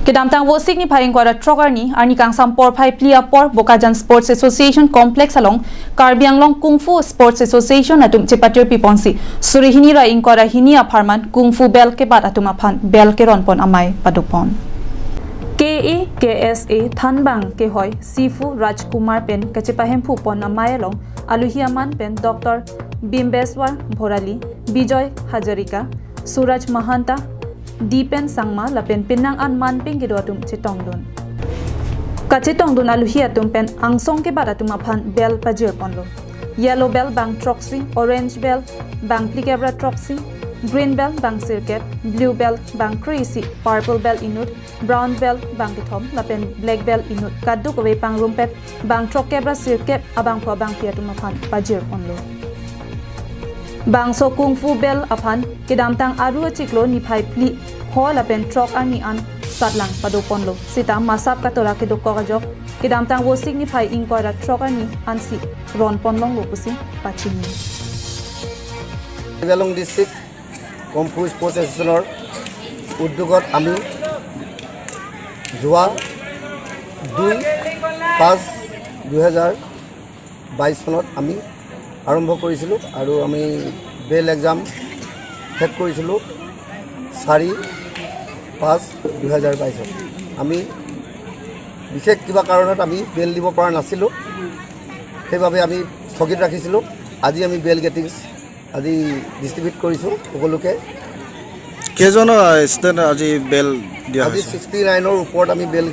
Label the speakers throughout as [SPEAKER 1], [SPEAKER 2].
[SPEAKER 1] Kedamtang wosik ni phai ingkwara trok ni arni kangsam por phai plia por Bokajan Sports Association Complex along Karbi Anglong Kung Fu Sports Association atum chepatir piponsi surihini ra ingkwara hini a pharman Kung Fu bell ke bat atum aphan bell ke ronpon amai padupon KE KSA Thanbang ke hoy Sifu Rajkumar pen kachepahem phu pon amai along Aluhiaman pen Dr. Bimbeswar Bhorali, Bijoy Hazarika, Suraj Mahanta, Dipen Sangma lapen pinang an man ping kido atum chitong dun. Kachitong dun aluhi atum pen angsong ke bat atum aphan bell pajir ponlo. Yellow bell bang troxy, orange bell bang plikebra troxy, green bell bang circuit, blue bell bang crazy, purple bell inut, brown bell bang kithom, lapen black bell inut. Kaddu kowe pang rumpet bang trokebra circuit abang pho bang piatum aphan pajir ponlo. Bangso kung fu bell aphan kidamtang aru chiklo ni phai pli ho lapen trok ani an satlang pado ponlo sita masap katora ke dokko gajok kidamtang wosik ni phai ingkora trok ani ansi ron ponlong lo pusi pachini.
[SPEAKER 2] Karbi Anglong district kung fu sports এছ'চিয়েশ্যনৰ উদ্যোগত আমি যোৱা 2/5/2022 চনত আমি আৰম্ভ কৰিছিলোঁ আৰু আমি বেল exam শেষ কৰিছিলোঁ 4/5/2022ত। আমি বিশেষ কিবা কাৰণত আমি বেল দিব পৰা নাছিলোঁ, সেইবাবে আমি স্থগিত ৰাখিছিলোঁ। আজি আমি বেল গেটিংছ আজি ডিষ্ট্ৰিবিউট কৰিছোঁ সকলোকে।
[SPEAKER 3] কেইজন ষ্টুডেণ্ট আজি বেল দিয়া
[SPEAKER 2] আজি
[SPEAKER 3] হৈছে?
[SPEAKER 2] 69ৰ ওপৰত আমি বেল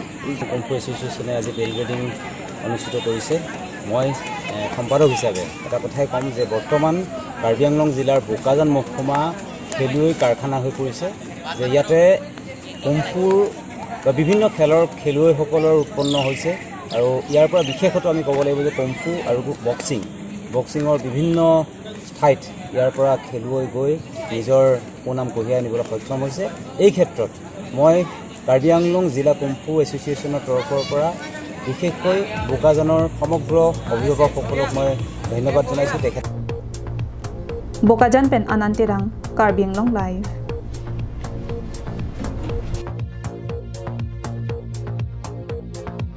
[SPEAKER 4] কুংফু এছ'চিয়েশ্যনে আজি বেল গ্ৰেডিং অনুষ্ঠিত কৰিছে। মই সম্পাদক হিচাপে এটা কথাই ক'ম যে বৰ্তমান কাৰ্বি আংলং জিলাৰ বোকাজান মহকুমা খেলুৱৈ কাৰখানা হৈ পৰিছে, যে ইয়াতে কুংফুৰ বা বিভিন্ন খেলৰ খেলুৱৈসকলৰ উৎপন্ন হৈছে। আৰু ইয়াৰ পৰা বিশেষত আমি ক'ব লাগিব যে কুংফু আৰু বক্সিঙৰ বিভিন্ন ঠাইত ইয়াৰ পৰা খেলুৱৈ গৈ নিজৰ সুনাম কঢ়িয়াই আনিবলৈ সক্ষম হৈছে। এই ক্ষেত্ৰত মই কাৰ্বি আংলং জিলা কুংফু এছ'চিয়েশ্যনৰ তৰফৰ পৰা বিশেষকৈ বোকাজানৰ সমগ্ৰ অভিভাৱকসকলক মই ধন্যবাদ জনাইছোঁ। তেখেত
[SPEAKER 1] Bokajan pen Anantirang, Karbi Anglong Live.